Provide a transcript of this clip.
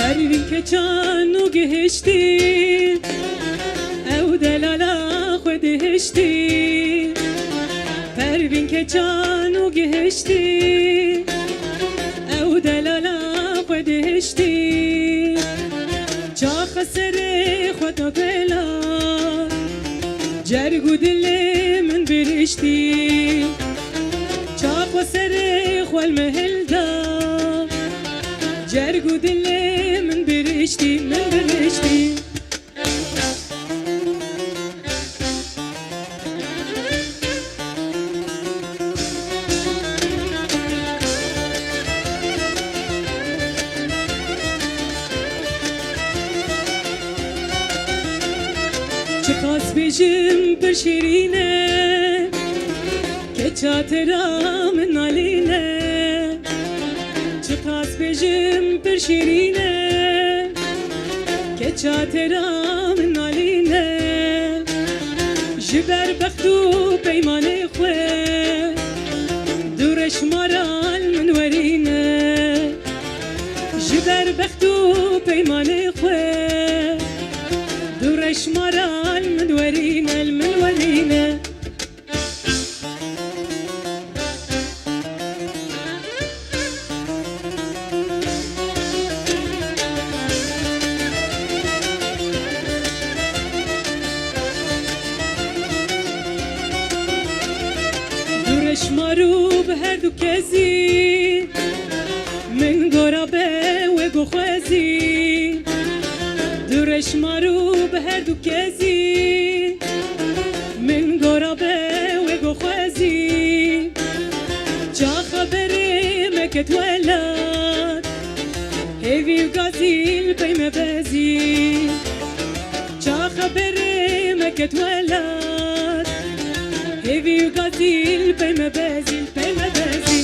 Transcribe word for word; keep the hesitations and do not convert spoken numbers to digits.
Pervîn keçan û gihiştî, ew delala xwe dihiştî. Pervîn keçan û gihiştî, ew delala xwe dihiştî. Çaxa serê xwe da delal, cerg û dilê min biriştî. Çaxa serê xwe li min hilda, cerg û dilê min biriştî, min biriştî. Çiqas bêjim pir şîrîn e, keça te ra min nalîne. Çiqas bêjim pir şîrîn e, keça te ra min nalîne. Ji ber bext û peymanê xwe, du reş ma ra li min werîne. Ji ber bext û peymanê xwe, du reş ma ra li min werîne, li min werîne. Du reş ma rû bi her du kezî, min gora be wê ku xwezî. Du reş ma rû bi her du kezî, min gora be wê ku xwezî. Çaxa berê me ket welat, hêvî û gazî li pey me bezî. Çaxa berê me ket welat, hêvî û gazî li pey me bezî, li pey me bezî.